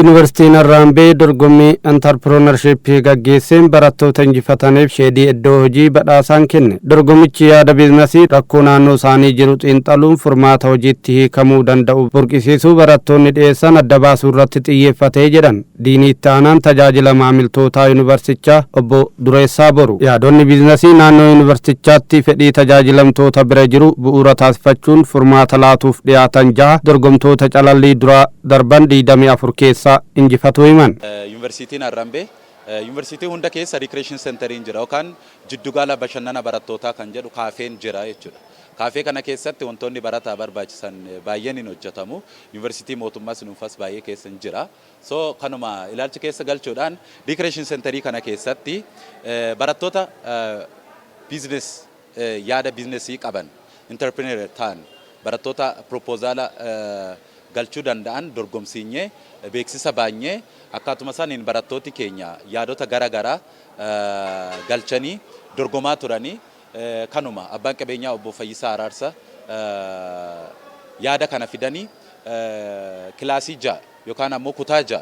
Yuunivarsiitiin Harraambee dorgommii entrepreneurshipii gaggeesseen barattoota injifataniif sheedii iddoo hojii badhaasaan kenne. Dorgommichi yaada biizinasii rakkoo naannoo isaanii jiru xiinxaluun furmaata hojiitti hiikamuu danda'u burqisiisuu barattoonni dhiyeessan adda baasuu irratti xiyyeeffatee jedhan. Diinii itti aanaan tajaajila maamiltootaa yuunivarsitichaa obbo Dureessaa Boru. Yaadonni biizinasii naannoo yuunivarsiitichaatti fedhii tajaajilamtoota bira jiru bu'uura taasifachuun furmaata laatuuf dhiyaatan jaha dorgomtoota calallii duraa darban 24 keessaa injifatu himan. Yuunivarsiitiin Harambee yuunivarsiitii hunda keessa recreation centeriin jira yookaan jiddugala bashannana barattootaa kan jedhu kaafeen jira jechuudha. Kaafee kana keessatti wantoonni barataa barbaachisan baay'een hin hojjetamu. Yuunivarsiitii mootummaas dhuunfaas baay'ee keessa hin jira. So kanuma ilaalcha keessa galchuudhaan recreation centerii kana keessatti barattoota business, yaada biizinasii qaban, entrepreneur ta'an, barattoota proposala galchuu danda'an dorgomsiinyee, beeksisa baanyee, akkaatuma isaaniin barattooti keenya yaadota gara garaa galchanii dorgomaa turanii. Kanuma abbaan qabeenyaa obbo Fayyisaa Araarsa yaada kana fidanii kilaasii 6 yookaan ammoo kutaa 6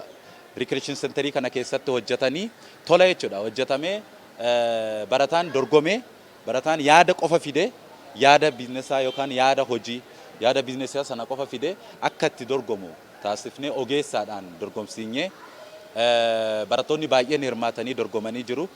recreation centerii kana keessatti hojjetanii tola jechuudha. Hojjetamee barataan dorgomee, barataan yaada qofa fide, yaada biizinesaa yookaan yaada hojii, yaada biizinesaa sana qofa fide akka itti dorgomu taasifnee, ogeessaadhaan dorgomsiinyee, barattoonni baay'een hirmaatanii dorgomanii jiru.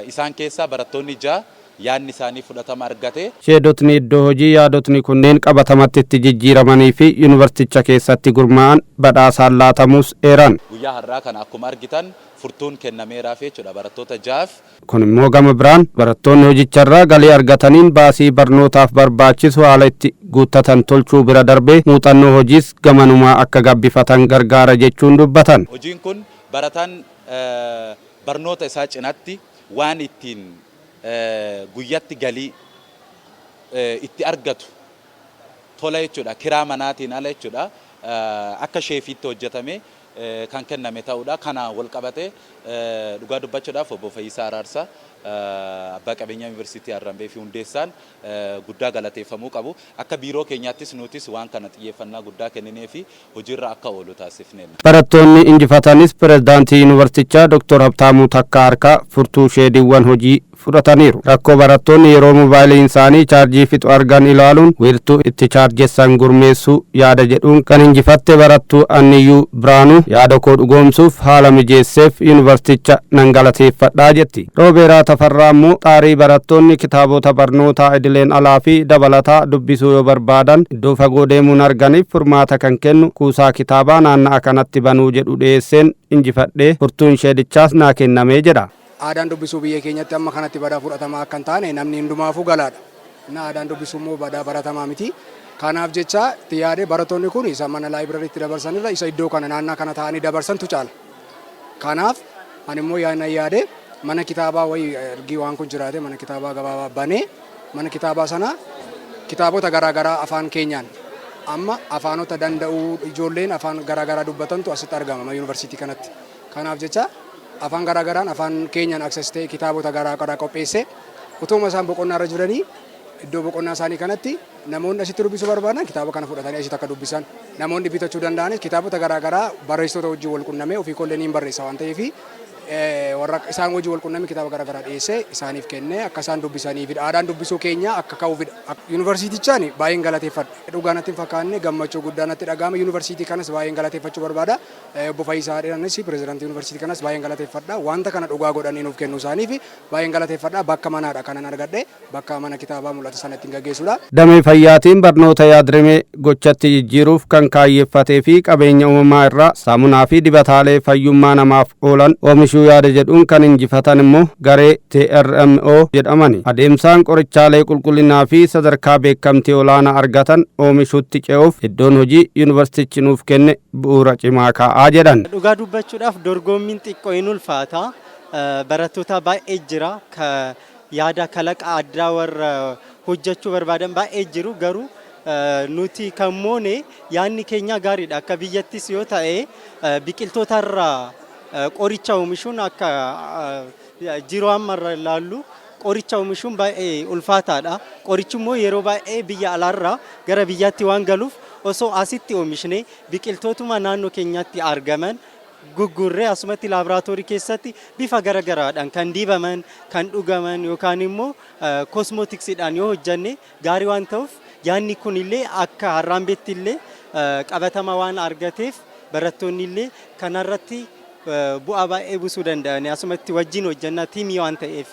Isaan keessaa barattoonni 6 yaadni isaanii fudhatama argate. Sheedotni iddoo hojii yaadotni kunneen qabatamatti itti jijjiiramanii fi yuunivarsiiticha keessatti gurmaa'an badhaasaan laatamus eeran. Guyyaa har'aa kana akkuma argitan furtuun kennameeraaf jechuudha barattoota ja'aaf. Kun immoo gama biraan barattoonni hojicharraa galii argataniin baasii barnootaaf barbaachisu haala itti guuttatan tolchuu bira darbee muuxannoo hojiis gamanumaa akka gabbifatan gargaara jechuun dubbatan. Hojiin kun barataan barnoota isaa cinatti waan ittiin guyyatti galii itti argatu tola jechuudha. Kiraa manaatiin ala jechuudha. Akka chefiitti hojjetame kan kenname ta'uudha. Kana wal qabate dhugaa dubbachuudhaaf obbo Fayyisaa Araarsaa, abbaa qabeenyaa Yuunivarsiitii Harambee fi hundeessaan, guddaa galateeffamuu qabu. Akka biiroo keenyaattis nutis waan kana xiyyeeffannaa guddaa kenninee fi hojiirra akka oolu taasifneerra. Barattoonni injifatanis pirezidaantii yuunivarsiitichaa Dr. Habtaamuu Takkaa harkaa furtuu sheediiwwan hojii fudhataniiru. Rakkoo barattoonni yeroo moobaayiliin isaanii chaarjii fixu argan ilaaluun wiirtuu itti chaarjessan gurmeessuu yaada jedhuun kan injifatte barattuu Anniyyuu Biraanuu, "Yaada koo dhugoomsuuf haala mijeesseef yuunivarsiiticha nan galateeffadhaa" jetti. Roobeeraa Tafarraa immoo xaarii barattoonni kitaabota barnootaa idileen alaa fi dabalataa dubbisuu yoo barbaadan iddoo fagoo deemuun arganiif furmaata kan kennu kuusaa kitaabaa naanna'a kanatti banuu jedhu dhiyeesseen injifadhee, furtuun sheedichaas naa kennamee jedha. Aadaan dubbisuu biyya keenyatti amma kanatti badaa fudhatamaa akka hin taane namni hundumaafuu galaadha. Na aadaan dubbisuu immoo badaa baratamaa miti. Kanaaf jecha itti yaadee barattoonni kun isa mana librarytti dabarsanirra isa iddoo kana naannaa kana taa'anii dabarsantu caala. Kanaaf ani immoo yaadna yaade mana kitaabaa wayii ergi waan kun jiraate mana kitaabaa gabaabaa banee, mana kitaabaa sana kitaabota garaagaraa afaan keenyaan, amma afaanota danda'uu ijoolleen afaan garaagaraa dubbatantu asitti argama yuunivarsiitii kanatti. Kanaaf jecha afaan garaagaraan, afaan keenyaan access ta'e kitaabota garaagaraa qopheessee, utuma isaan boqonnaa irra jiranii iddoo boqonnaa isaanii kanatti namoonni asitti dubbisuu barbaadan kitaaba kana fudhatanii asitti akka dubbisan, namoonni bitachuu danda'anis kitaabota garaagaraa barreessitoota wajjin wal qunnamee, ofii kollee niin barreessa waan ta'eef, warra isaan wajjin wal qunnamee kitaaba garaagaraa dhiyeessee isaaniif kennee akka isaan dubbisaniifidha. Aadaan dubbisuu keenya akka ka'uufidha. Yuunivarsiitichaan baay'een galateeffadha. Dhugaa natti hin fakkaanne, gammachuu guddaa natti dhaga'ama. Yuunivarsiitii kanas baay'een galateeffachuu barbaada. Obbo Fayyisaa Dheeranis, pirezidaantii yuunivarsiitii kanas baay'een galateeffadha. Wanta kana dhugaa godhanii nuuf kennuu isaaniif baay'een galateeffadha. Bakka manaadha kanan argadhe, bakka mana kitaabaa mul'ata sana ittiin gaggeessudha. Damee fayyaatiin barnoota yaadrimee gochatti jijjiiruuf kan kaayyeeffatee fi qabeenya uumamaa irraa saamunaa fi dibataalee fayyummaa namaaf oolan oomishuu yaada jedhuun kan injifatan immoo garee TRMO jedhamani. Adeemsaan qorichaalee qulqullinaa fi sadarkaa beekamtii olaanaa argatan oomishuutti ce'uuf iddoon hojii yuunivarsiitichi nuuf kenne bu'uura cimaa kaa'aa jedhan. Dhugaa dubbachuudhaaf dorgommiin xiqqoo hin ulfaata. Barattoota baay'ee jira. Ka yaada kalaqa addaa warra hojjechuu barbaadan baay'ee jiru, garuu nuti kan moone yaadni keenya gaariidha. Akka biyyattis yoo ta'e biqiltoota irraa qoricha oomishuun, akka jiruu amma irra ilaallu, qoricha oomishuun baay'ee ulfaataadha. Qorichi immoo yeroo baay'ee biyya alaarraa gara biyyaatti waan galuuf, osoo asitti oomishne biqiltootuma naannoo keenyatti argaman Guggurree asumatti laaboraatoorii keessatti bifa garagaraadhaan kan dibaman, kan dhugaman yookaan immoo cosmeticsiidhaan yoo hojjanne gaarii waan ta'uuf, yaadni kun illee akka Harraambeetti illee qabatama waan argateef, barattoonni illee kanarratti bu'aa baay'ee buusuu danda'an, asumatti wajjin hojjannaa teamii waan ta'eef.